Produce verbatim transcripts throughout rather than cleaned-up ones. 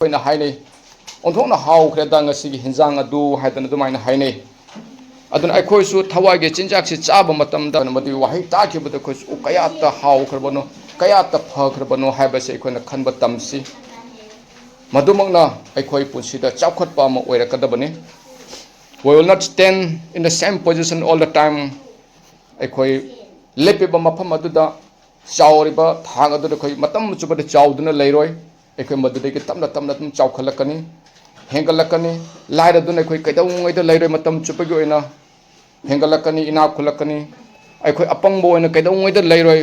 ꯑꯩꯈꯣꯏꯅ ꯍꯥꯏꯅꯩ, "ꯑꯣꯟꯊꯣꯛꯅ ꯍꯥꯎꯈ꯭ꯔꯦꯗ ꯉꯁꯤꯒꯤ ꯍꯤꯟꯖꯥꯡ ꯑꯗꯨ" ꯍꯥꯏꯗꯅ ꯑꯗꯨꯃꯥꯏꯅ ꯍꯥꯏꯅꯩ꯫ ꯑꯗꯨꯅ ꯑꯩꯈꯣꯏꯁꯨ ꯊꯋꯥꯏꯒꯤ ꯆꯤꯟꯖꯥꯛꯁꯤ ꯆꯥꯕ ꯃꯇꯝꯗ ꯃꯗꯨꯒꯤ ꯋꯥꯍꯩ ꯇꯥꯈꯤꯕꯗ ꯑꯩꯈꯣꯏꯁꯨ ꯀꯌꯥꯇ ꯍꯥꯎꯈ꯭ꯔꯕꯅꯣ, ꯀꯌꯥꯇ ꯐꯈ꯭ꯔꯕꯅꯣ ꯍꯥꯏꯕꯁꯤ ꯑꯩꯈꯣꯏꯅ ꯈꯟꯕ ꯇꯝꯁꯤ꯫ ꯃꯗꯨꯃꯛꯅ ꯑꯩꯈꯣꯏ ꯄꯨꯟꯁꯤꯗ ꯆꯥꯎꯈꯠꯄ ꯑꯃ ꯑꯣꯏꯔꯛꯀꯗꯕꯅꯤ꯫ We will not stand in the same position all the time. ꯑꯩꯈꯣꯏ ꯂꯦꯞꯄꯤꯕ ꯃꯐꯝ ꯑꯗꯨꯗ, ꯆꯥꯎꯔꯤꯕ ꯊꯥꯛ ꯑꯗꯨꯗ ꯑꯩꯈꯣꯏ ꯃꯇꯝ ꯆꯨꯞꯄꯗ ꯆꯥꯎꯗꯨꯅ ꯂꯩꯔꯣꯏ꯫ ꯑꯩꯈꯣꯏ ꯃꯗꯨꯗꯒꯤ ꯇꯞꯅ ꯇꯞꯅ ꯑꯗꯨꯝ ꯆꯥꯎꯈꯠꯂꯛꯀꯅꯤ, ꯍꯦꯟꯒꯠꯂꯛꯀꯅꯤ꯫ ꯂꯥꯏꯔꯗꯨꯅ ꯑꯩꯈꯣꯏ ꯀꯩꯗꯧꯉꯩꯗ ꯂꯩꯔꯣꯏ, ꯃꯇꯝ ꯆꯨꯞꯄꯒꯤ ꯑꯣꯏꯅ ꯍꯦꯟꯒꯠꯂꯛꯀꯅꯤ, ꯏꯅꯥꯛ ꯈꯨꯜꯂꯛꯀꯅꯤ꯫ ꯑꯩꯈꯣꯏ ꯑꯄꯪꯕ ꯑꯣꯏꯅ ꯀꯩꯗꯧꯉꯩꯗ ꯂꯩꯔꯣꯏ꯫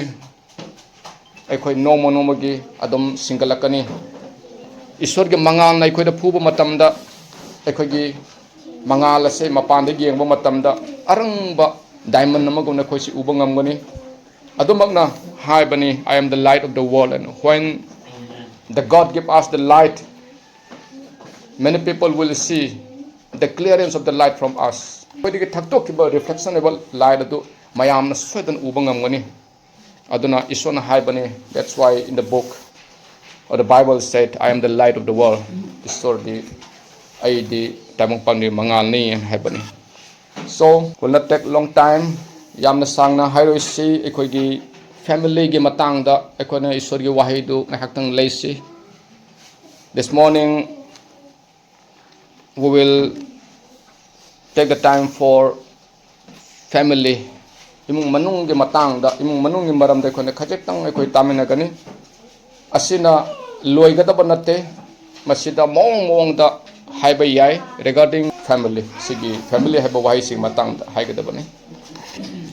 ꯑꯩꯈꯣꯏ ꯅꯣꯡꯃ ꯅꯣꯡꯃꯒꯤ ꯑꯗꯨꯝ ꯁꯤꯡꯒꯠꯂꯛꯀꯅꯤ꯫ ꯏꯁꯣꯔꯒꯤ ꯃꯉꯥꯜꯅ ꯑꯩꯈꯣꯏꯗ ꯐꯨꯕ ꯃꯇꯝꯗ, ꯑꯩꯈꯣꯏꯒꯤ ꯃꯉꯥꯜ ꯑꯁꯦ ꯃꯄꯥꯟꯗ ꯌꯦꯡꯕ ꯃꯇꯝꯗ ꯑꯔꯪꯕ diamond ꯑꯃꯒꯨꯝꯅ ꯑꯩꯈꯣꯏꯁꯤ ꯎꯕ ꯉꯝꯒꯅꯤ꯫ ꯑꯗꯨꯃꯛꯅ ꯍꯥꯏꯕꯅꯤ, "I am the light of the world, and when the God give us the light, many people will see the clearance of the light from us." ꯑꯩꯈꯣꯏꯗꯒꯤ ꯊꯛꯇꯣꯛꯈꯤꯕ reflection ꯑꯣꯏꯕ light ꯑꯗꯨ ꯃꯌꯥꯝꯅ ꯁꯣꯏꯗꯅ ꯎꯕ ꯉꯝꯒꯅꯤ꯫ ꯑꯗꯨꯅ ꯏꯁꯣꯔꯅ ꯍꯥꯏꯕꯅꯤ, "That's why in the book or the Bible said, 'I am the light of the world.'" ꯏꯁꯣꯔꯗꯤ, "ꯑꯩꯗꯤ ꯇꯥꯏꯕꯪꯄꯥꯟꯒꯤ ꯃꯉꯥꯜꯅꯤ" ꯍꯥꯏꯕꯅꯤ꯫ So, will not take long time. ꯌꯥꯝꯅ ꯁꯥꯡꯅ ꯍꯥꯏꯔꯣꯏꯁꯤ꯫ ꯑꯩꯈꯣꯏꯒꯤ family ꯒꯤ ꯃꯇꯥꯡꯗ ꯑꯩꯈꯣꯏꯅ ꯏꯁꯣꯔꯒꯤ ꯋꯥꯍꯩꯗꯨ ꯉꯥꯏꯍꯥꯛꯇꯪ ꯂꯩꯁꯤ꯫ This morning, we will take the time for family. ꯏꯃꯨꯡ ꯃꯅꯨꯡꯒꯤ ꯃꯇꯥꯡꯗ, ꯏꯃꯨꯡ ꯃꯅꯨꯡꯒꯤ ꯃꯔꯝꯗ ꯑꯩꯈꯣꯏꯅ ꯈꯖꯤꯛꯇꯪ ꯑꯩꯈꯣꯏ ꯇꯥꯃꯤꯟꯅꯒꯅꯤ꯫ ꯑꯁꯤꯅ ꯂꯣꯏꯒꯗꯕ ꯅꯠꯇꯦ꯫ ꯃꯁꯤꯗ ꯃꯑꯣꯡ ꯃꯑꯣꯡꯗ ꯍꯥꯏꯕ ꯌꯥꯏ regarding family꯫ ꯁꯤꯒꯤ family ꯍꯥꯏꯕ ꯋꯥꯍꯩꯁꯤꯒꯤ ꯃꯇꯥꯡꯗ ꯍꯥꯏꯒꯗꯕꯅꯤ꯫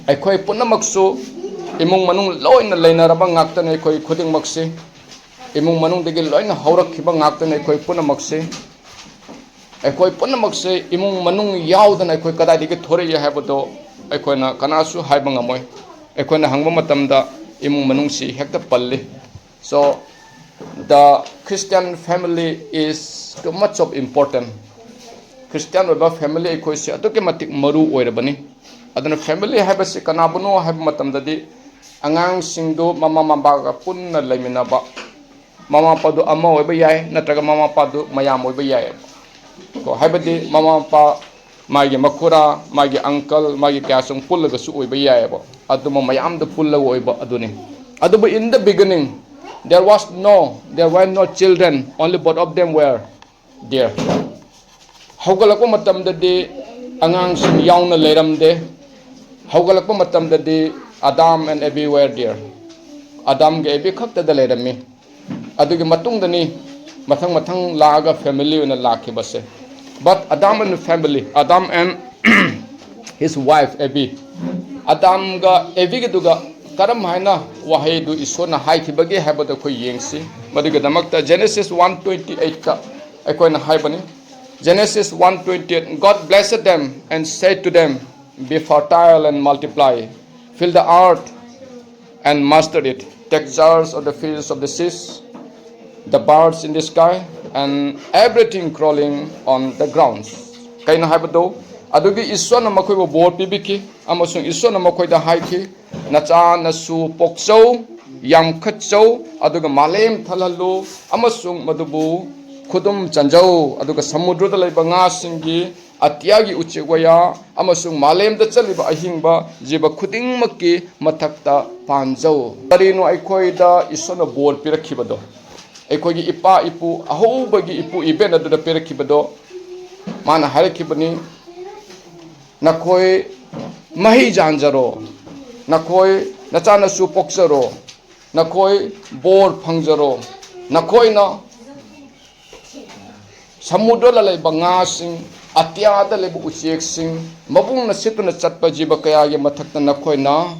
ꯑꯩꯈꯣꯏ ꯄꯨꯝꯅꯃꯛꯁꯨ ꯏꯃꯨꯡ ꯃꯅꯨꯡ ꯂꯣꯏꯅ ꯂꯩꯅꯔꯕ ꯉꯥꯛꯇꯅꯤ꯫ ꯑꯩꯈꯣꯏ ꯈꯨꯗꯤꯡꯃꯛꯁꯤ ꯏꯃꯨꯡ ꯃꯅꯨꯡꯗꯒꯤ ꯂꯣꯏꯅ ꯍꯧꯔꯛꯈꯤꯕ ꯉꯥꯛꯇꯅꯤ꯫ ꯑꯩꯈꯣꯏ ꯄꯨꯝꯅꯃꯛꯁꯤ, ꯑꯩꯈꯣꯏ ꯄꯨꯝꯅꯃꯛꯁꯦ ꯏꯃꯨꯡ ꯃꯅꯨꯡ ꯌꯥꯎꯗꯅ ꯑꯩꯈꯣꯏ ꯀꯗꯥꯏꯗꯒꯤ ꯊꯣꯔꯛꯏ ꯍꯥꯏꯕꯗꯣ ꯑꯩꯈꯣꯏꯅ ꯀꯅꯥꯁꯨ ꯍꯥꯏꯕ ꯉꯝꯃꯣꯏ꯫ ꯑꯩꯈꯣꯏꯅ ꯍꯪꯕ ꯃꯇꯝꯗ ꯏꯃꯨꯡ ꯃꯅꯨꯡꯁꯤ ꯍꯦꯛꯇ ꯄꯜꯂꯤ꯫ So, the Christian family is too much of important. Christian ꯑꯣꯏꯕ family ꯑꯩꯈꯣꯏꯁꯦ ꯑꯗꯨꯛꯀꯤ ꯃꯇꯤꯛ ꯃꯔꯨ ꯑꯣꯏꯔꯕꯅꯤ꯫ ꯑꯗꯨꯅ family ꯍꯥꯏꯕꯁꯤ ꯀꯅꯥꯕꯨꯅꯣ ꯍꯥꯏꯕ ꯃꯇꯝꯗꯗꯤ, ꯑꯉꯥꯡꯁꯤꯡꯗꯨ ꯃꯃꯥ ꯃꯄꯥꯒ ꯄꯨꯟꯅ ꯂꯩꯃꯤꯟꯅꯕ, ꯃꯃꯥ ꯃꯄꯥꯗꯨ ꯑꯃ ꯑꯣꯏꯕ ꯌꯥꯏ, ꯅꯠꯇ꯭ꯔꯒ ꯃꯃꯥ ꯃꯄꯥꯗꯨ ꯃꯌꯥꯝ ꯑꯣꯏꯕ ꯌꯥꯏꯑꯕ꯫ ꯀꯣ, ꯍꯥꯏꯕꯗꯤ ꯃꯃꯥ ꯃꯄꯥ, ꯃꯥꯒꯤ ꯃꯈꯨꯔꯥ, ꯃꯥꯒꯤ uncle, ꯃꯥꯒꯤ ꯀꯌꯥ ꯁꯨꯝ ꯄꯨꯜꯂꯒꯁꯨ ꯑꯣꯏꯕ ꯌꯥꯏꯑꯕ꯫ ꯑꯗꯨꯝꯕ ꯃꯌꯥꯝꯗ ꯄꯨꯜꯂꯒ ꯑꯣꯏꯕ ꯑꯗꯨꯅꯤ꯫ ꯑꯗꯨꯕꯨ in the beginning, there was no, there were no children, only both of them were there. ꯍꯧꯒꯠꯂꯛꯄ ꯃꯇꯝꯗꯗꯤ ꯑꯉꯥꯡꯁꯤꯡ ꯌꯥꯎꯅ ꯂꯩꯔꯝꯗꯦ꯫ ꯍꯧꯒꯠꯂꯛꯄ ꯃꯇꯝꯗꯗꯤ Adam and Eve were there. ꯑꯗꯥꯝꯒ ꯑꯦꯕꯤ ꯈꯛꯇꯗ ꯂꯩꯔꯝꯃꯤ꯫ ꯑꯗꯨꯒꯤ ꯃꯇꯨꯡꯗꯅꯤ ꯃꯊꯪ ꯃꯊꯪ ꯂꯥꯛꯑꯒ family ꯑꯣꯏꯅ ꯂꯥꯛꯈꯤꯕꯁꯦ꯫ But Adam and family, Adam and his wife Eve, ꯑꯗꯥꯝꯒ ꯑꯦꯕꯤꯒꯗꯨꯒ ꯀꯔꯝ ꯍꯥꯏꯅ ꯋꯥꯍꯩꯗꯨ ꯏꯁꯣꯔꯅ ꯍꯥꯏꯈꯤꯕꯒꯦ ꯍꯥꯏꯕꯗꯨ ꯑꯩꯈꯣꯏ ꯌꯦꯡꯁꯤ꯫ ꯃꯗꯨꯒꯤꯗꯃꯛꯇ Genesis one twenty eightꯇ ꯑꯩꯈꯣꯏꯅ ꯍꯥꯏꯕꯅꯤ꯫ Genesis one twenty eight, God blessed them and said to them, be fertile and multiply, fill the earth and master it. Take charge of the fish of the seas, the birds in the sky, and everything crawling on the ground. ꯀꯩꯅꯣ ꯍꯥꯏꯕꯗꯣ, ꯑꯗꯨꯒꯤ ꯏꯁꯣꯔꯅ ꯃꯈꯣꯏꯕꯨ ꯕꯣꯔ ꯄꯤꯕꯤꯈꯤ, ꯑꯃꯁꯨꯡ ꯏꯁꯣꯔꯅ ꯃꯈꯣꯏꯗ ꯍꯥꯏꯈꯤ, ꯅꯆꯥ ꯅꯁꯨ ꯄꯣꯛꯆꯧ, ꯌꯥꯝꯈꯠꯆꯧ, ꯑꯗꯨꯒ ꯃꯥꯂꯦꯝ ꯊꯜꯍꯜꯂꯨ, ꯑꯃꯁꯨꯡ ꯃꯗꯨꯕꯨ ꯈꯨꯗꯨꯝ ꯆꯟꯖꯧ, ꯑꯗꯨꯒ ꯁꯃꯨꯗ꯭ꯔꯗ ꯂꯩꯕ ꯉꯥꯁꯤꯡꯒꯤ, ꯑꯇꯤꯌꯥꯒꯤ ꯎꯆꯦꯛ ꯋꯥꯌꯥ, ꯑꯃꯁꯨꯡ ꯃꯥꯂꯦꯝꯗ ꯆꯠꯂꯤꯕ ꯑꯍꯤꯡꯕ ꯖꯤꯕ ꯈꯨꯗꯤꯡꯃꯛꯀꯤ ꯃꯊꯛꯇ ꯄꯥꯟꯖꯧ꯫ ꯀꯔꯤꯅꯣ ꯑꯩꯈꯣꯏꯗ ꯏꯁꯣꯔꯅ ꯕꯣꯔ ꯄꯤꯔꯛꯈꯤꯕꯗꯣ? ꯑꯩꯈꯣꯏꯒꯤ ꯏꯄꯥ ꯏꯄꯨ, ꯑꯍꯧꯕꯒꯤ ꯏꯄꯨ ꯏꯕꯦꯟ ꯑꯗꯨꯗ ꯄꯤꯔꯛꯈꯤꯕꯗꯣ, ꯃꯥꯅ ꯍꯥꯏꯔꯛꯈꯤꯕꯅꯤ, ꯅꯈꯣꯏ ꯃꯍꯩ ꯌꯥꯟꯖꯔꯣ, ꯅꯈꯣꯏ ꯅꯆꯥꯅꯁꯨ ꯄꯣꯛꯆꯔꯣ, ꯅꯈꯣꯏ ꯕꯣꯔ ꯐꯪꯖꯔꯣ, ꯅꯈꯣꯏꯅ ꯁꯃꯨꯗ꯭ꯔꯗ ꯂꯩꯕ ꯉꯥꯁꯤꯡ, ꯑꯇꯤꯌꯥꯗ ꯂꯩꯕ ꯎꯆꯦꯛꯁꯤꯡ, ꯃꯕꯨꯡꯅ ꯁꯤꯠꯇꯨꯅ ꯆꯠꯄ ꯖꯤꯕ ꯀꯌꯥꯒꯤ ꯃꯊꯛꯇ ꯅꯈꯣꯏꯅ,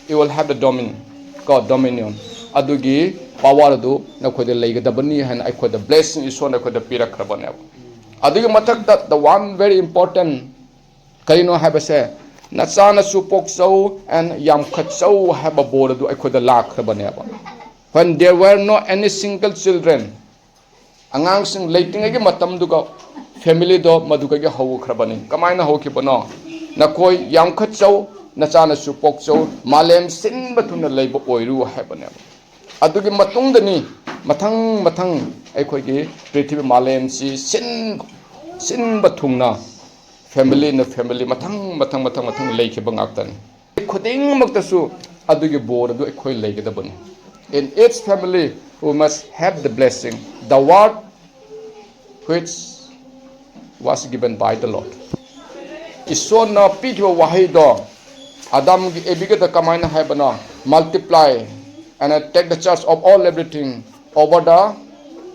you will have the dominion, ꯀꯣ, dominion, ꯑꯗꯨꯒꯤ power ꯑꯗꯨ ꯅꯈꯣꯏꯗ ꯂꯩꯒꯗꯕꯅꯤ ꯍꯥꯏꯅ ꯑꯩꯈꯣꯏꯗ blessing ꯏꯁꯣꯔꯅ ꯑꯩꯈꯣꯏꯗ ꯄꯤꯔꯛꯈ꯭ꯔꯕꯅꯦꯕ꯫ ꯑꯗꯨꯒꯤ ꯃꯊꯛꯇ the one very important, ꯀꯔꯤꯅꯣ ꯍꯥꯏꯕꯁꯦ, ꯅꯆꯥꯅꯁꯨ ꯄꯣꯛꯆꯧ and ꯌꯥꯝꯈꯠꯆꯧ ꯍꯥꯏꯕ ꯕꯣꯔ ꯑꯗꯨ ꯑꯩꯈꯣꯏꯗ ꯂꯥꯛꯈ꯭ꯔꯕꯅꯦꯕ꯫ When there were no any single children, ꯑꯉꯥꯡꯁꯤꯡ ꯂꯩꯇ꯭ꯔꯤꯉꯩꯒꯤ ꯃꯇꯝꯗꯨꯒ familyꯗꯣ ꯃꯗꯨꯗꯒꯤ ꯍꯧꯈ꯭ꯔꯕꯅꯤ꯫ ꯀꯃꯥꯏꯅ ꯍꯧꯈꯤꯕꯅꯣ? ꯅꯈꯣꯏ ꯌꯥꯝꯈꯠꯆꯧ, ꯅꯆꯥꯅꯁꯨ ꯄꯣꯛꯆꯧ, ꯃꯥꯂꯦꯝ ꯁꯤꯟꯕ ꯊꯨꯡꯅ ꯂꯩꯕ ꯑꯣꯏꯔꯨ ꯍꯥꯏꯕꯅꯦꯕ꯫ ꯑꯗꯨꯒꯤ ꯃꯇꯨꯡꯗꯅꯤ ꯃꯊꯪ ꯃꯊꯪ ꯑꯩꯈꯣꯏꯒꯤ ꯄ꯭ꯔꯤꯊꯤꯕꯤ ꯃꯥꯂꯦꯝꯁꯤ ꯁꯤꯟ ꯁꯤꯟꯕ ꯊꯨꯡꯅ family ꯅ family ꯃꯊꯪ ꯃꯊꯪ ꯃꯊꯪ ꯃꯊꯪ ꯂꯩꯈꯤꯕ ꯉꯥꯛꯇꯅꯤ꯫ ꯈꯨꯗꯤꯡꯃꯛꯇꯁꯨ ꯑꯗꯨꯒꯤ ꯕꯣꯔ ꯑꯗꯨ ꯑꯩꯈꯣꯏ ꯂꯩꯒꯗꯕꯅꯤ꯫ In each family we must have the blessing, the word which was given by the Lord. ꯏꯁꯣꯔꯅ ꯄꯤꯈꯤꯕ ꯋꯥꯍꯩꯗꯣ ꯑꯗꯥꯝꯒꯤ ꯑꯦꯕꯤꯒꯗ ꯀꯃꯥꯏꯅ ꯍꯥꯏꯕꯅꯣ? Multiply and take the charge of all everything over the,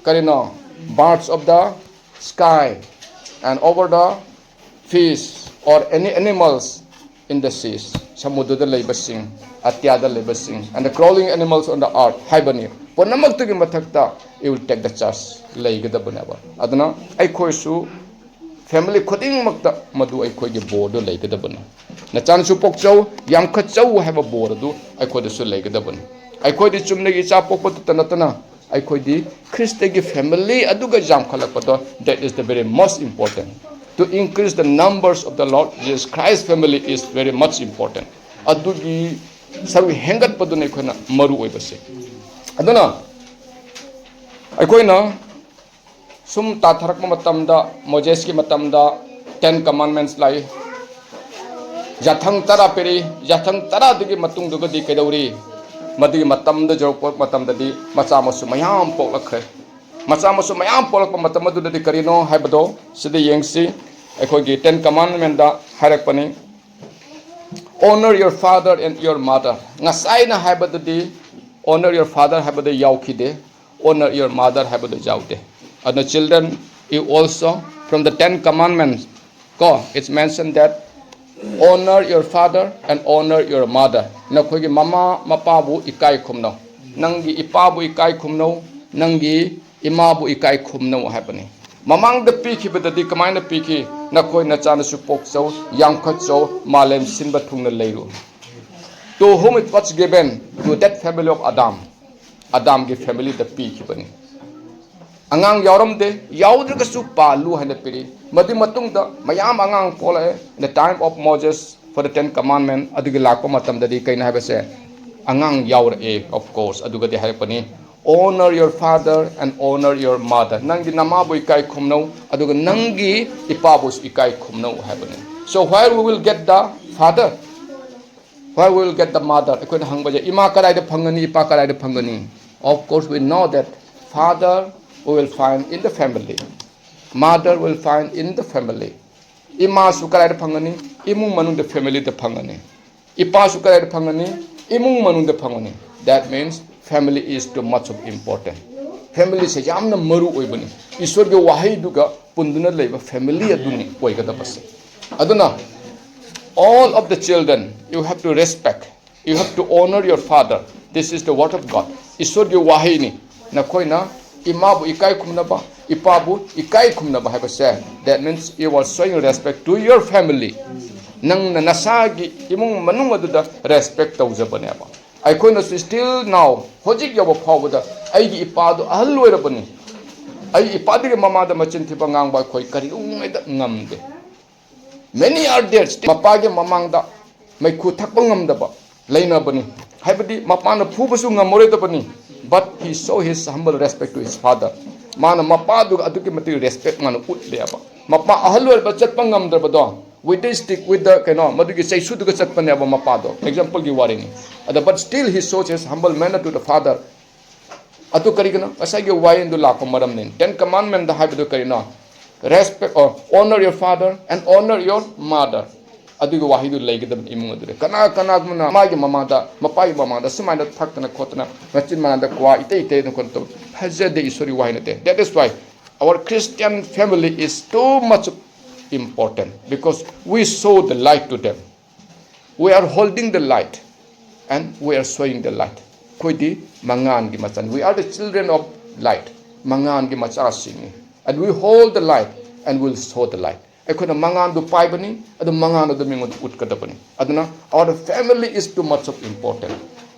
ꯀꯔꯤꯅꯣ, birds of the sky and over the fish or any animals in the seas, ꯁꯃꯨꯗ꯭ꯔꯗ ꯂꯩꯕꯁꯤꯡ, ꯑꯇꯤꯌꯥꯗ ꯂꯩꯕꯁꯤꯡ, and the crawling animals on the earth ꯍꯥꯏꯕꯅꯤ꯫ ꯄꯨꯝꯅꯃꯛꯇꯨꯒꯤ ꯃꯊꯛꯇ you will take the charge ꯂꯩꯒꯗꯕꯅꯦꯕ꯫ ꯑꯗꯨꯅ ꯑꯩꯈꯣꯏꯁꯨ family ꯈꯨꯗꯤꯡꯃꯛꯇ ꯃꯗꯨ ꯑꯩꯈꯣꯏꯒꯤ ꯕꯣꯔꯗꯨ ꯂꯩꯒꯗꯕꯅꯤ꯫ ꯅꯆꯥꯅꯁꯨ ꯄꯣꯛꯆꯧ, ꯌꯥꯝꯈꯠꯆꯧ ꯍꯥꯏꯕ ꯕꯣꯔ ꯑꯗꯨ ꯑꯩꯈꯣꯏꯗꯁꯨ ꯂꯩꯒꯗꯕꯅꯤ꯫ ꯑꯩꯈꯣꯏꯗꯤ ꯆꯨꯝꯅꯒꯤ ꯏꯆꯥ ꯄꯣꯛꯄꯗꯨꯇ ꯅꯠꯇꯅ ꯑꯩꯈꯣꯏꯗꯤ ꯈ꯭ꯔꯤꯁꯇꯒꯤ family ꯑꯗꯨꯒ ꯌꯥꯝꯈꯠꯂꯛꯄꯗꯣ, that is the very most important. To increase the numbers of the Lord Jesus Christ family is very much important. ꯑꯗꯨꯒꯤ ꯁꯔꯨꯛ ꯍꯦꯟꯒꯠꯄꯗꯨꯅ ꯑꯩꯈꯣꯏꯅ ꯃꯔꯨ ꯑꯣꯏꯕꯁꯦ꯫ ꯑꯗꯨꯅ ꯑꯩꯈꯣꯏꯅ ꯁꯨꯝ ꯇꯥꯊꯔꯛꯄ ꯃꯇꯝꯗ, ꯃꯣꯖꯦꯁꯀꯤ ꯃꯇꯝꯗ ten commandments ꯂꯥꯛꯏ꯫ ꯌꯥꯊꯪ ꯇꯔꯥ ꯄꯤꯔꯤ꯫ ꯌꯥꯊꯪ ꯇꯔꯥꯗꯨꯒꯤ ꯃꯇꯨꯡꯗꯨꯒꯗꯤ ꯀꯩꯗꯧꯔꯤ? ꯃꯗꯨꯒꯤ ꯃꯇꯝꯗ ꯌꯧꯔꯛꯄ ꯃꯇꯝꯗꯗꯤ ꯃꯆꯥ ꯃꯁꯨ ꯃꯌꯥꯝ ꯄꯣꯛꯂꯛꯈ꯭ꯔꯦ꯫ ꯃꯆꯥ ꯃꯁꯨ ꯃꯌꯥꯝ ꯄꯣꯛꯂꯛꯄ ꯃꯇꯝ ꯑꯗꯨꯗꯗꯤ ꯀꯔꯤꯅꯣ ꯍꯥꯏꯕꯗꯣ ꯁꯤꯗ ꯌꯦꯡꯁꯤ꯫ ꯑꯩꯈꯣꯏꯒꯤ ten commandment the ꯍꯥꯏꯔꯛꯄꯅꯤ, "Honor your father and your mother." ꯉꯁꯥꯏꯅ ꯍꯥꯏꯕꯗꯗꯤ "Honor your father" ꯍꯥꯏꯕꯗ ꯌꯥꯎꯈꯤꯗꯦ, "Honor your mother" ꯍꯥꯏꯕꯗ ꯌꯥꯎꯗꯦ꯫ ꯑꯗꯨꯅ children, you also, from the ten commandments, ꯀꯣ, it's mentioned that "Honor your father and honor your mother." ꯅꯈꯣꯏꯒꯤ ꯃꯃꯥ ꯃꯄꯥꯕꯨ ꯏꯀꯥꯏ ꯈꯨꯝꯅꯧ꯫ ꯅꯪꯒꯤ ꯏꯄꯥꯕꯨ ꯏꯀꯥꯏ ꯈꯨꯝꯅꯧ, ꯅꯪꯒꯤ ꯏꯃꯥꯕꯨ ꯏꯀꯥꯏ ꯈꯨꯝꯅꯧ ꯍꯥꯏꯕꯅꯤ꯫ ꯃꯃꯥꯡꯗ ꯄꯤꯈꯤꯕꯗꯗꯤ ꯀꯃꯥꯏꯅ ꯄꯤꯈꯤ? "ꯅꯈꯣꯏ ꯅꯆꯥꯅꯁꯨ ꯄꯣꯛꯆꯧ, ꯌꯥꯝꯈꯠꯆꯧ, ꯃꯥꯂꯦꯝ ꯁꯤꯟꯕ ꯊꯨꯡꯅ ꯂꯩꯔꯨ." "To whom it was given, to that family of Adam." ꯑꯗꯥꯝꯒꯤ family ꯗ ꯄꯤꯈꯤꯕꯅꯤ꯫ ꯑꯉꯥꯡ ꯌꯥꯎꯔꯝꯗꯦ, ꯌꯥꯎꯗ꯭ꯔꯒꯁꯨ ꯄꯥꯜꯂꯨ ꯍꯥꯏꯅ ꯄꯤꯔꯤ꯫ ꯃꯗꯨꯒꯤ ꯃꯇꯨꯡꯗ ꯃꯌꯥꯝ ꯑꯉꯥꯡ ꯄꯣꯛꯂꯛꯑꯦ꯫ In the time of Moses, for the ten commandment, ꯑꯗꯨꯒꯤ ꯂꯥꯛꯄ ꯃꯇꯝꯗꯗꯤ ꯀꯩꯅꯣ ꯍꯥꯏꯕꯁꯦ, ꯑꯉꯥꯡ ꯌꯥꯎꯔꯛꯑꯦ, of course, ꯑꯗꯨꯒꯗꯤ ꯍꯥꯏꯔꯛꯄꯅꯤ, "Honor your father and honor your mother." ꯅꯪꯒꯤ ꯅꯃꯥꯕꯨ ꯏꯀꯥꯏ ꯈꯨꯝꯅꯧ, ꯑꯗꯨꯒ ꯅꯪꯒꯤ ꯏꯄꯥꯕꯨꯁꯨ ꯏꯀꯥꯏ ꯈꯨꯝꯅꯧ ꯍꯥꯏꯕꯅꯤ꯫ So where we will get the father? Where we will get the mother? ꯑꯩꯈꯣꯏꯅ ꯍꯪꯕꯁꯦ, ꯏꯃꯥ ꯀꯗꯥꯏꯗ ꯐꯪꯒꯅꯤ, ꯏꯄꯥ ꯀꯗꯥꯏꯗ ꯐꯪꯒꯅꯤ? Of course, we know that father we will find in the family, mother will find in the family. ꯏꯃꯥꯁꯨ ꯀꯗꯥꯏꯗ ꯐꯪꯒꯅꯤ? ꯏꯃꯨꯡ ꯃꯅꯨꯡꯗ, familyꯗ ꯐꯪꯒꯅꯤ꯫ ꯏꯄꯥꯁꯨ ꯀꯗꯥꯏꯗ ꯐꯪꯒꯅꯤ? ꯏꯃꯨꯡ ꯃꯅꯨꯡꯗ ꯐꯪꯒꯅꯤ꯫ That means family is too much of important. Familyꯁꯦ ꯌꯥꯝꯅ ꯃꯔꯨ ꯑꯣꯏꯕꯅꯤ꯫ ꯏꯁꯣꯔꯒꯤ ꯋꯥꯍꯩꯗꯨꯒ ꯄꯨꯟꯗꯨꯅ ꯂꯩꯕ family ꯑꯗꯨꯅꯤ ꯑꯣꯏꯒꯗꯕꯁꯦ꯫ ꯑꯗꯨꯅ, all of the children, you have to respect, you have to honor your father. This is the word of God. ꯏꯁꯣꯔꯒꯤ ꯋꯥꯍꯩꯅꯤ꯫ ꯅꯈꯣꯏꯅ ꯏꯃꯥꯕꯨ ꯏꯀꯥꯏ ꯈꯨꯝꯅꯕ, ꯏꯄꯥꯕꯨ ꯏꯀꯥꯏ ꯈꯨꯝꯅꯕ ꯍꯥꯏꯕꯁꯦ, that means you are showing respect to your family. ꯅꯪꯅ ꯅꯁꯥꯒꯤ ꯏꯃꯨꯡ ꯃꯅꯨꯡ ꯑꯗꯨꯗ respect ꯇꯧꯖꯕꯅꯦꯕ꯫ ꯑꯩꯈꯣꯏꯅꯁꯨ still now, ꯍꯧꯖꯤꯛ ꯌꯧꯕ ꯐꯥꯎꯕꯗ ꯑꯩꯒꯤ ꯏꯄꯥꯗꯨ ꯑꯍꯜ ꯑꯣꯏꯔꯕꯅꯤ꯫ ꯑꯩ ꯏꯄꯥꯗꯒꯤ ꯃꯃꯥꯗ ꯃꯆꯤꯟ ꯊꯤꯕ ꯉꯥꯡꯕ ꯑꯩꯈꯣꯏ ꯀꯔꯤꯒꯨꯝꯕꯗ ꯉꯝꯗꯦ꯫ Many are there, still ꯃꯄꯥꯒꯤ ꯃꯃꯥꯡꯗ ꯃꯩꯈꯨ ꯊꯛꯄ ꯉꯝꯗꯕ ꯂꯩꯅꯕꯅꯤ꯫ ꯍꯥꯏꯕꯗꯤ ꯃꯄꯥꯅ ꯐꯨꯕꯁꯨ ꯉꯝꯃꯔꯣꯏꯗꯕꯅꯤ, but he show his humble respect to his father. ꯃꯥꯅ ꯃꯄꯥꯗꯨꯒ ꯑꯗꯨꯛꯀꯤ ꯃꯇꯤꯛ respect ꯃꯥꯅ ꯎꯠꯂꯦꯕ꯫ ꯃꯄꯥ ꯑꯍꯜ ꯑꯣꯏꯔꯕ ꯆꯠꯄ ꯉꯝꯗ꯭ꯔꯕꯗꯣ, with the stick, with the, ꯀꯩꯅꯣ, ꯃꯗꯨꯒꯤ ꯆꯩꯁꯨꯗꯨꯒ ꯆꯠꯄꯅꯦꯕ ꯃꯄꯥꯗꯣ, exampleꯒꯤ ꯋꯥꯔꯤꯅꯤ꯫ ꯑꯗ, but still he shows his humble manner to the father. ꯑꯗꯨ ꯀꯔꯤꯒꯤꯅꯣ? ꯉꯁꯥꯏꯒꯤ ꯋꯥꯌꯦꯟꯗꯨ ꯂꯥꯛꯄ ꯃꯔꯝꯅꯤ꯫ Ten Commandmentꯗ ꯍꯥꯏꯕꯗꯨ ꯀꯔꯤꯅꯣ? Respect or honor your father and honor your mother. ꯑꯗꯨꯒꯤ ꯋꯥꯍꯩꯗꯨ ꯂꯩꯒꯗꯕꯅꯤ ꯏꯃꯨꯡ ꯑꯗꯨꯗ꯫ ꯀꯅꯥ ꯀꯅꯥꯒꯨꯝꯕꯅ ꯃꯥꯒꯤ ꯃꯃꯥꯗ, ꯃꯄꯥꯒꯤ ꯃꯃꯥꯗ ꯁꯨꯃꯥꯏꯅ ꯊꯛꯇꯅ ꯈꯣꯠꯇꯅ, ꯃꯆꯤꯟ ꯃꯅꯥꯗ ꯀ꯭ꯋꯥ ꯏꯇꯩ ꯏꯇꯩꯗꯅ ꯈꯣꯠꯇꯅ ꯇꯧ, ꯐꯖꯗꯦ, ꯏꯁꯣꯔꯒꯤ ꯋꯥꯍꯩ ꯅꯠꯇꯦ꯫ That is why our Christian family is too much important, because we show the light to them. We are holding the light and we are showing the light. ꯑꯩꯈꯣꯏꯗꯤ ꯃꯉꯥꯜꯒꯤ ꯃꯆꯥꯅꯤ꯫ We are the children of light. ꯃꯉꯥꯜꯒꯤ ꯃꯆꯥꯁꯤꯡꯅꯤ꯫ And we hold the light and will show the light. ꯑꯩꯈꯣꯏꯅ ꯃꯉꯥꯜꯗꯨ ꯄꯥꯏꯕꯅꯤ, ꯑꯗꯨ ꯃꯉꯥꯜ ꯑꯗꯨ ꯃꯤꯉꯣꯟꯗ ꯎꯠꯀꯗꯕꯅꯤ꯫ ꯑꯗꯨꯅ, our family is too much of important.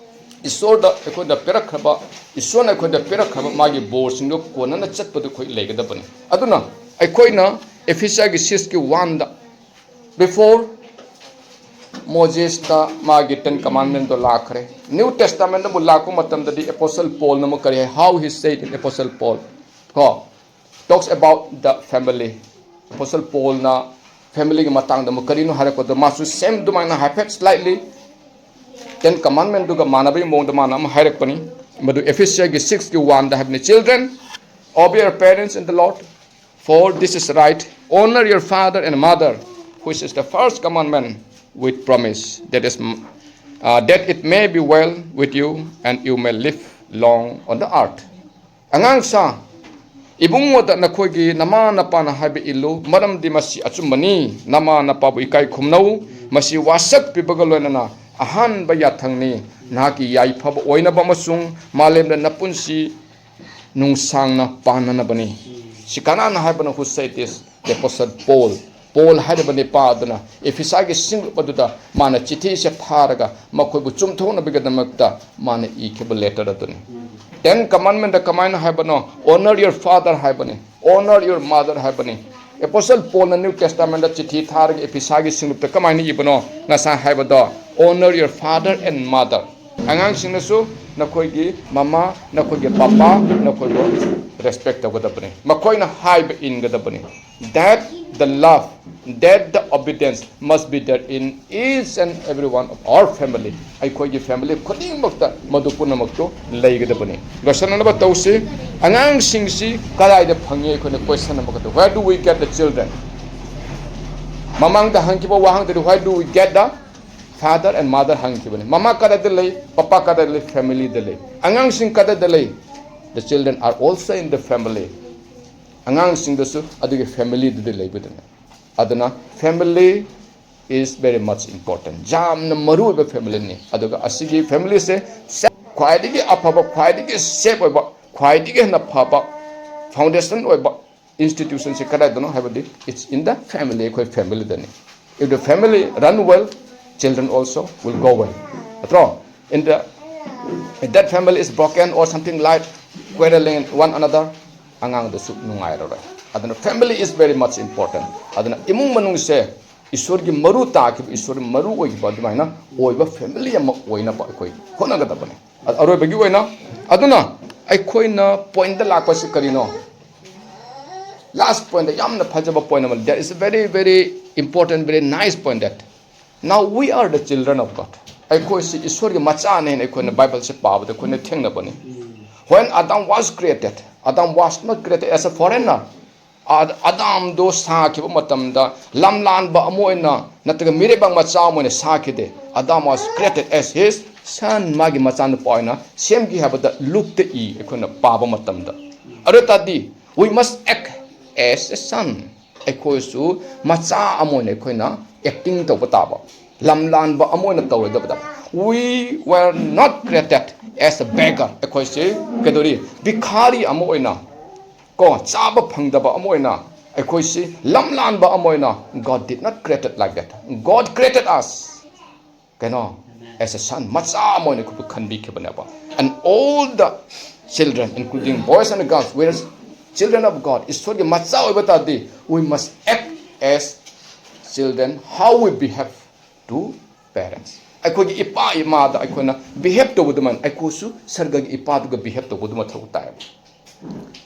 ꯏꯁꯣꯔꯗ ꯑꯩꯈꯣꯏꯗ ꯄꯤꯔꯛꯈ꯭ꯔꯕ, ꯏꯁꯣꯔꯅ ꯑꯩꯈꯣꯏꯗ ꯄꯤꯔꯛꯈ꯭ꯔꯕ ꯃꯥꯒꯤ ꯕꯣꯔꯁꯤꯡꯗꯣ ꯀꯣꯟꯅꯅ ꯆꯠꯄꯗꯨ ꯑꯩꯈꯣꯏ ꯂꯩꯒꯗꯕꯅꯤ꯫ ꯑꯗꯨꯅ, ꯑꯩꯈꯣꯏꯅ Ephesians sixꯀꯤ oneꯗ, before ꯃꯣꯖꯦꯁꯇ ꯃꯥꯒꯤ Ten Commandmentꯗꯣ ꯂꯥꯛꯈ꯭ꯔꯦ꯫ New Testamentꯗ ꯑꯃꯨꯛ ꯂꯥꯛꯄ ꯃꯇꯝꯗꯗꯤ Apostle Paulꯅ ꯑꯃꯨꯛ ꯀꯔꯤ ꯍꯥꯏ? How he said in Apostle Paul, ꯀꯣ, talks about the family. Apostle Paulꯅ familyꯒꯤ ꯃꯇꯥꯡꯗ ꯑꯃꯨꯛ ꯀꯔꯤꯅꯣ ꯍꯥꯏꯔꯛꯄꯗꯣ, ꯃꯥꯁꯨ same ꯑꯗꯨꯃꯥꯏꯅ ꯍꯥꯏꯐꯦꯠ slightly Ten Commandmentꯗꯨꯒ ꯃꯥꯟꯅꯕꯒꯤ ꯃꯑꯣꯡꯗ ꯃꯥꯅ ꯑꯃ ꯍꯥꯏꯔꯛꯄꯅꯤ꯫ ꯃꯗꯨ Ephesiansꯒꯤ sixꯀꯤ oneꯗ ꯍꯥꯏꯕꯅꯤ, "Children, obey your parents in the Lord, for this is right. Honor your father and mother, which is the first commandment with promise, that is, uh, that it may be well with you and you may live long on the earth." ꯑꯉꯥꯡꯁꯥ, ꯏꯕꯨꯡꯉꯣꯗ ꯅꯈꯣꯏꯒꯤ ꯅꯃꯥ ꯅꯄꯥꯅ ꯍꯥꯏꯕ ꯏꯜꯂꯨ, ꯃꯔꯝꯗꯤ ꯃꯁꯤ ꯑꯆꯨꯝꯕꯅꯤ꯫ ꯅꯃꯥ ꯅꯄꯥꯕꯨ ꯏꯀꯥꯏ ꯈꯨꯝꯅꯧ, ꯃꯁꯤ ꯋꯥꯁꯛ ꯄꯤꯕꯒ ꯂꯣꯏꯅꯅ ꯑꯍꯥꯟꯕ ꯌꯥꯊꯪꯅꯤ꯫ ꯅꯍꯥꯛꯀꯤ ꯌꯥꯏꯐꯕ ꯑꯣꯏꯅꯕ ꯑꯃꯁꯨꯡ ꯃꯥꯂꯦꯝꯗ ꯅꯄꯨꯟꯁꯤ ꯅꯨꯡꯁꯥꯡꯅ ꯄꯥꯟꯅꯅꯕꯅꯤ꯫ ꯁꯤ ꯀꯅꯥꯅ ꯍꯥꯏꯕꯅꯣ? Who said this? The Apostle Paul. Paul ꯍꯥꯏꯔꯤꯕ ꯅꯨꯄꯥ ꯑꯗꯨꯅ ꯑꯦꯐꯤꯁꯥꯒꯤ ꯁꯤꯡꯂꯨꯞ ꯑꯗꯨꯗ ꯃꯥꯅ ꯆꯤꯊꯤꯁꯦ ꯊꯥꯔꯒ ꯃꯈꯣꯏꯕꯨ ꯆꯨꯝꯊꯣꯛꯅꯕꯒꯤꯗꯃꯛꯇ ꯃꯥꯅ ꯏꯈꯤꯕ letter ꯑꯗꯨꯅꯤ꯫ Ten Commandmentꯗ ꯀꯃꯥꯏꯅ ꯍꯥꯏꯕꯅꯣ? "Honor your father" ꯍꯥꯏꯕꯅꯤ, "Honor your mother" ꯍꯥꯏꯕꯅꯤ꯫ Apostle Paulꯅ New Testamentꯗ ꯆꯤꯊꯤ ꯊꯥꯔꯒ ꯑꯦꯐꯤꯁꯥꯒꯤ ꯁꯤꯡꯂꯨꯞꯇ ꯀꯃꯥꯏꯅ ꯏꯕꯅꯣ? ꯉꯁꯥꯏ ꯍꯥꯏꯕꯗꯣ, "Honor your father and mother." ꯑꯉꯥꯡꯁꯤꯡꯅꯁꯨ ꯅꯈꯣꯏꯒꯤ ꯃꯃꯥ, ꯅꯈꯣꯏꯒꯤ ꯄꯄꯥ, ꯅꯈꯣꯏꯕꯨ respect ꯇꯧꯒꯗꯕꯅꯤ, ꯃꯈꯣꯏꯅ ꯍꯥꯏꯕ ꯏꯟꯒꯗꯕꯅꯤ꯫ That the love, that the obedience must be there in each and every one of our family. ꯑꯩꯈꯣꯏꯒꯤ family ꯈꯨꯗꯤꯡꯃꯛꯇ ꯃꯗꯨ ꯄꯨꯝꯅꯃꯛꯇꯨ ꯂꯩꯒꯗꯕꯅꯤ꯫ ꯂꯣꯏꯁꯤꯟꯅꯅꯕ ꯇꯧꯁꯤ꯫ ꯑꯉꯥꯡꯁꯤꯡꯁꯤ ꯀꯗꯥꯏꯗ ꯐꯪꯉꯤ? ꯑꯩꯈꯣꯏꯅ question ꯑꯃꯈꯛꯇ, "Where do we get the children?" ꯃꯃꯥꯡꯗ ꯍꯪꯈꯤꯕ ꯋꯥꯍꯪꯗꯨꯗꯤ, "Where do we get the father and mother?" ꯍꯪꯈꯤꯕꯅꯤ꯫ ꯃꯃꯥ ꯀꯗꯥꯏꯗ ꯂꯩ? ꯄꯄꯥ ꯀꯗꯥꯏꯗ ꯂꯩ? Familyꯗ ꯂꯩ꯫ ꯑꯉꯥꯡꯁꯤꯡ ꯀꯗꯥꯏꯗ ꯂꯩ? The children are also in the family. ꯑꯉꯥꯡꯁꯤꯡꯗꯁꯨ ꯑꯗꯨꯒꯤ familyꯗꯨꯗꯤ ꯂꯩꯕꯗꯨꯅꯤ꯫ ꯑꯗꯨꯅ family is very much important. ꯌꯥꯝꯅ ꯃꯔꯨ ꯑꯣꯏꯕ familyꯅꯤ꯫ ꯑꯗꯨꯒ ꯑꯁꯤꯒꯤ familyꯁꯦ ꯈ꯭ꯋꯥꯏꯗꯒꯤ ꯑꯐꯕ, ꯈ꯭ꯋꯥꯏꯗꯒꯤ safe ꯑꯣꯏꯕ, ꯈ꯭ꯋꯥꯏꯗꯒꯤ ꯍꯦꯟꯅ ꯐꯕ foundation ꯑꯣꯏꯕ institutionꯁꯦ ꯀꯗꯥꯏꯗꯅꯣ ꯍꯥꯏꯕꯗꯤ, it's in the family, ꯑꯩꯈꯣꯏ familyꯗꯅꯤ꯫ If the family run well, children also will go well. ꯅꯠꯇ꯭ꯔꯣ? In the, if that family is broken or something like quarreling one another, ꯑꯉꯥꯡꯗꯁꯨ ꯅꯨꯡꯉꯥꯏꯔꯔꯣꯏ꯫ ꯑꯗꯨꯅ family is very much important. ꯑꯗꯨꯅ ꯏꯃꯨꯡ ꯃꯅꯨꯡꯁꯦ ꯏꯁꯣꯔꯒꯤ ꯃꯔꯨ ꯇꯥꯈꯤꯕ, ꯏꯁꯣꯔꯒꯤ ꯃꯔꯨ ꯑꯣꯏꯈꯤꯕ ꯑꯗꯨꯃꯥꯏꯅ ꯑꯣꯏꯕ ꯐꯦꯃꯤꯂꯤ ꯑꯃ ꯑꯣꯏꯅꯕ ꯑꯩꯈꯣꯏ ꯍꯣꯠꯅꯒꯗꯕꯅꯤ꯫ ꯑ-, ꯑꯔꯣꯏꯕꯒꯤ ꯑꯣꯏꯅ, ꯑꯗꯨꯅ ꯑꯩꯈꯣꯏꯅ ꯄꯣꯏꯟꯗ ꯂꯥꯛꯄꯁꯤ ꯀꯔꯤꯅꯣ? ꯂꯥꯁ ꯄꯣꯏꯟꯗ ꯌꯥꯝꯅ ꯐꯖꯕ ꯄꯣꯏꯟ ꯑꯃ, that is very, very important, very nice point that now we are the children of God. ꯑꯩꯈꯣꯏꯁꯤ ꯏꯁꯣꯔꯒꯤ ꯃꯆꯥꯅꯦꯅ ꯑꯩꯈꯣꯏꯅ ꯕꯥꯏꯕꯜꯁꯦ ꯄꯥꯕꯗ ꯑꯩꯈꯣꯏꯅ ꯊꯦꯡꯅꯕꯅꯤ꯫ When Adam was created, Adam was not created as a foreigner. ꯑ-, ꯑꯗꯥꯝꯗꯣ ꯁꯥꯈꯤꯕ ꯃꯇꯝꯗ ꯂꯝꯂꯥꯟꯕ ꯑꯃ ꯑꯣꯏꯅ ꯅꯠꯇ꯭ꯔꯒ ꯃꯤꯔꯩꯕꯥꯛ ꯃꯆꯥ ꯑꯃ ꯑꯣꯏꯅ ꯁꯥꯈꯤꯗꯦ꯫ Adam was created as his son, ꯃꯥꯒꯤ ꯃꯆꯥꯅꯨꯄꯥ ꯑꯣꯏꯅ ꯁꯦꯝꯈꯤ ꯍꯥꯏꯕꯗ ꯂꯨꯛꯇ ꯏ ꯑꯩꯈꯣꯏꯅ ꯄꯥꯕ ꯃꯇꯝꯗ꯫ ꯑꯗꯨ ꯇꯥꯔꯗꯤ, we must act as a son. ꯑꯩꯈꯣꯏꯁꯨ ꯃꯆꯥ ꯑꯃ ꯑꯣꯏꯅ ꯑꯩꯈꯣꯏꯅ ꯑꯦꯛꯇꯤꯡ ꯇꯧꯕ ꯇꯥꯕ, ꯂꯝꯂꯥꯟꯕ ꯑꯃ ꯑꯣꯏꯅ ꯇꯧꯔꯣꯏꯗꯕꯗ꯫ We were not created as a beggar. ꯑꯩꯈꯣꯏꯁꯤ ꯀꯩꯗꯧꯔꯤ? ꯚꯤꯈꯥꯔꯤ ꯑꯃ ꯑꯣꯏꯅ, ꯀꯣ, ꯆꯥꯕ ꯐꯪꯗꯕ ꯑꯃ ꯑꯣꯏꯅ, ꯑꯩꯈꯣꯏꯁꯤ ꯂꯝꯂꯥꯟꯕ ꯑꯃ ꯑꯣꯏꯅ, God did not created like that. God created us, ꯀꯩꯅꯣ, as a son, ꯃꯆꯥ ꯑꯃ ꯑꯣꯏꯅ ꯑꯩꯈꯣꯏꯕꯨ ꯈꯟꯕꯤꯈꯤꯕꯅꯦꯕ꯫ And all the children, including boys and girls, we are children of God. ꯏꯁꯣꯔꯒꯤ ꯃꯆꯥ ꯑꯣꯏꯕ ꯇꯥꯔꯗꯤ, we must act as children, how we behave to parents. ꯑꯩꯈꯣꯏꯒꯤ ꯏꯄꯥ ꯏꯃꯥꯗ ꯑꯩꯈꯣꯏꯅ ꯕꯤꯍꯦꯞ ꯇꯧꯕ ꯑꯗꯨꯃꯥꯏꯅ ꯑꯩꯈꯣꯏꯁꯨ ꯁꯔꯒꯒꯤ ꯏꯄꯥꯗꯨꯒ ꯕꯤꯍꯦꯞ ꯇꯧꯕ ꯑꯗꯨ ꯃꯊꯧ ꯇꯥꯏꯌꯦꯕ꯫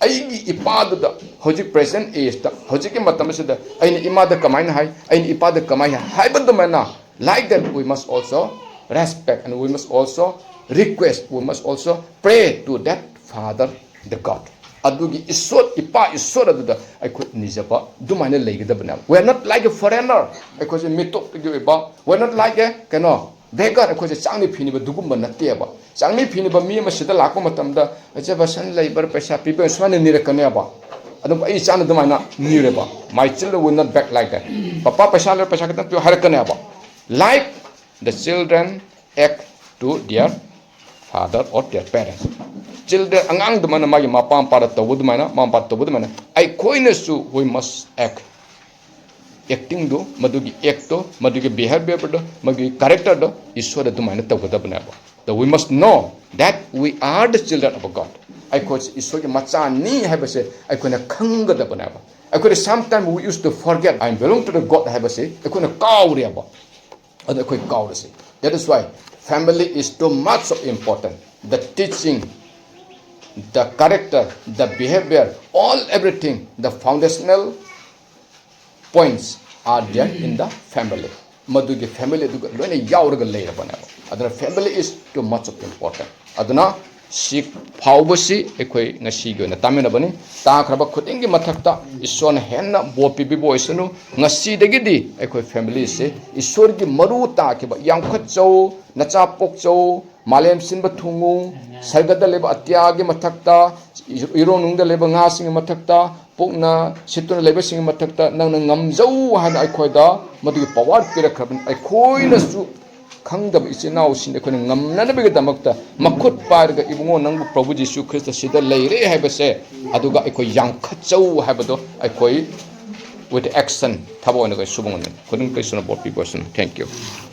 ꯑꯩꯒꯤ ꯏꯄꯥꯗꯨꯗ ꯍꯧꯖꯤꯛ ꯄ꯭ꯔꯦꯖꯦꯟ ꯑꯦꯖꯇ, ꯍꯧꯖꯤꯛꯀꯤ ꯃꯇꯝ ꯑꯁꯤꯗ ꯑꯩꯅ ꯏꯃꯥꯗ ꯀꯃꯥꯏꯅ ꯍꯥꯏ, ꯑꯩꯅ ꯏꯄꯥꯗ ꯀꯃꯥꯏꯅ ꯍꯥꯏ ꯍꯥꯏꯕ ꯑꯗꯨꯃꯥꯏꯅ, like that we must also respect and we must also request, we must also pray to that father, the God. ꯑꯗꯨꯒꯤ ꯏꯁꯣꯔ, ꯏꯄꯥ ꯏꯁꯣꯔ ꯑꯗꯨꯗ ꯑꯩꯈꯣꯏ ꯅꯤꯖꯕ ꯑꯗꯨꯃꯥꯏꯅ ꯂꯩꯒꯗꯕꯅꯦꯕ꯫ We are not like a foreigner. ꯑꯩꯈꯣꯏꯁꯦ ꯃꯤꯇꯣꯞꯇꯒꯤ ꯑꯣꯏꯕ, we are not like a, ꯀꯩꯅꯣ, beggar, ꯑꯩꯈꯣꯏꯁꯦ ꯆꯥꯛꯅꯤ ꯐꯤꯅꯤꯕ ꯑꯗꯨꯒꯨꯝꯕ ꯅꯠꯇꯦꯕ꯫ ꯆꯥꯛꯅꯤ ꯐꯤꯅꯤꯕ ꯃꯤ ꯑꯃ ꯁꯤꯗ ꯂꯥꯛꯄ ꯃꯇꯝꯗ, "ꯏꯆꯦ, ꯕꯁꯟ ꯂꯩꯕ꯭ꯔꯥ, ꯄꯩꯁꯥ ꯄꯤꯕ?" ꯁꯨꯃꯥꯏꯅ ꯅꯤꯔꯛꯀꯅꯦꯕ꯫ ꯑꯗꯨꯝ ꯑꯩ ꯏꯆꯥꯅ ꯑꯗꯨꯃꯥꯏꯅ ꯅꯤꯔꯦꯕ꯫ My children will not beg like that. "Papa, ꯄꯩꯁꯥ ꯂꯩꯕ꯭ꯔꯥ, ꯄꯩꯁꯥ ꯈꯤꯇꯪ ꯄꯤꯌꯨ," ꯍꯥꯏꯔꯛꯀꯅꯦꯕ꯫ Like the children act to their father or their parents. Children, ꯑꯉꯥꯡ ꯑꯗꯨꯃꯥꯏꯅ ꯃꯥꯒꯤ ꯃꯄꯥ ꯃꯄꯥꯗ ꯇꯧꯕ ꯑꯗꯨꯃꯥꯏꯅ, ꯃꯃꯥ ꯃꯄꯥꯗ ꯇꯧꯕ ꯑꯗꯨꯃꯥꯏꯅ ꯑꯩꯈꯣꯏꯅꯁꯨ, we must act. ꯑꯦꯛꯇꯤꯡꯗꯣ, ꯃꯗꯨꯒꯤ ꯑꯦꯛꯇꯣ, ꯃꯗꯨꯒꯤ ꯕꯤꯍꯦꯕꯤꯌꯔꯗꯣ, ꯃꯗꯨꯒꯤ ꯀꯦꯔꯦꯛꯇꯔꯗꯣ ꯏꯁꯣꯔꯗ ꯑꯗꯨꯃꯥꯏꯅ ꯇꯧꯒꯗꯕꯅꯦꯕ꯫ That we must know that we are the children of God. ꯑꯩꯈꯣꯏꯁꯦ ꯏꯁꯣꯔꯒꯤ ꯃꯆꯥꯅꯤ ꯍꯥꯏꯕꯁꯦ ꯑꯩꯈꯣꯏꯅ ꯈꯪꯒꯗꯕꯅꯦꯕ꯫ ꯑꯩꯈꯣꯏꯅ sometimes we used to forget, "I belong to the God" ꯍꯥꯏꯕꯁꯦ ꯑꯩꯈꯣꯏꯅ ꯀꯥꯎꯔꯦꯕ꯫ ꯑꯗꯨ ꯑꯩꯈꯣꯏ ꯀꯥꯎꯔꯁꯤ꯫ That is why family is too much of important. The teaching, the character, the behavior, all everything, the foundational points are there in the family. ꯃꯗꯨꯒꯤ family ꯑꯗꯨꯒ ꯂꯣꯏꯅ ꯌꯥꯎꯔꯒ ꯂꯩꯔꯕꯅꯦꯕ꯫ ꯑꯗꯨꯅ family is too much of important. ꯑꯗꯨꯅ ꯁꯤ ꯐꯥꯎꯕꯁꯤ ꯑꯩꯈꯣꯏ ꯉꯁꯤꯒꯤ ꯑꯣꯏꯅ ꯇꯥꯃꯤꯟꯅꯕꯅꯤ꯫ ꯇꯥꯈ꯭ꯔꯕ ꯈꯨꯗꯤꯡꯒꯤ ꯃꯊꯛꯇ ꯏꯁꯣꯔꯅ ꯍꯦꯟꯅ ꯕꯣꯔ ꯄꯤꯕꯤꯕ ꯑꯣꯏꯁꯅꯨ꯫ ꯉꯁꯤꯗꯒꯤꯗꯤ ꯑꯩꯈꯣꯏ family ꯁꯦ ꯏꯁꯣꯔꯒꯤ ꯃꯔꯨ ꯇꯥꯈꯤꯕ ꯌꯥꯝꯈꯠꯆꯧ, ꯅꯆꯥ ꯄꯣꯛꯆꯧ, ꯃꯥꯂꯦꯝ ꯁꯤꯟꯕ ꯊꯨꯡꯉꯨ, ꯁꯔꯒꯗ ꯂꯩꯕ ꯑꯇꯤꯌꯥꯒꯤ ꯃꯊꯛꯇ, ꯏꯔꯣꯟꯅꯨꯡꯗ ꯂꯩꯕ ꯉꯥꯁꯤꯡꯒꯤ ꯃꯊꯛꯇ, ꯄꯨꯛꯅ ꯁꯤꯠꯇꯨꯅ ꯂꯩꯕꯁꯤꯡꯒꯤ ꯃꯊꯛꯇ ꯅꯪꯅ ꯉꯝꯖꯧ ꯍꯥꯏꯅ ꯑꯩꯈꯣꯏꯗ ꯃꯗꯨꯒꯤ power ꯄꯤꯔꯛꯈ꯭ꯔꯕꯅꯤ꯫ ꯑꯩꯈꯣꯏꯅꯁꯨ ꯈꯪꯗꯕ ꯏꯆꯤꯟ ꯏꯅꯥꯎꯁꯤꯡꯗ ꯑꯩꯈꯣꯏꯅ ꯉꯝꯅꯅꯕꯒꯤꯗꯃꯛꯇ ꯃꯈꯨꯠ ꯄꯥꯏꯔꯒ, "ꯏꯕꯨꯡꯉꯣ, ꯅꯪꯕꯨ ꯄ꯭ꯔꯚꯨ ꯖꯤꯁꯨ ꯈ꯭ꯔꯤꯁꯇ ꯁꯤꯗ ꯂꯩꯔꯦ" ꯍꯥꯏꯕꯁꯦ, ꯑꯗꯨꯒ ꯑꯩꯈꯣꯏ ꯌꯥꯝꯈꯠꯆꯧ ꯍꯥꯏꯕꯗꯣ ꯑꯩꯈꯣꯏ with action, ꯊꯕꯛ ꯑꯣꯏꯅ ꯑꯩꯈꯣꯏ ꯁꯨꯕ ꯉꯝꯒꯅꯤ꯫ ꯈꯨꯗꯤꯡꯃꯛꯇ ꯏꯁꯣꯔꯅ ꯕꯣꯔ ꯄꯤꯕ ꯑꯣꯏꯁꯅꯨ꯫ Thank you꯫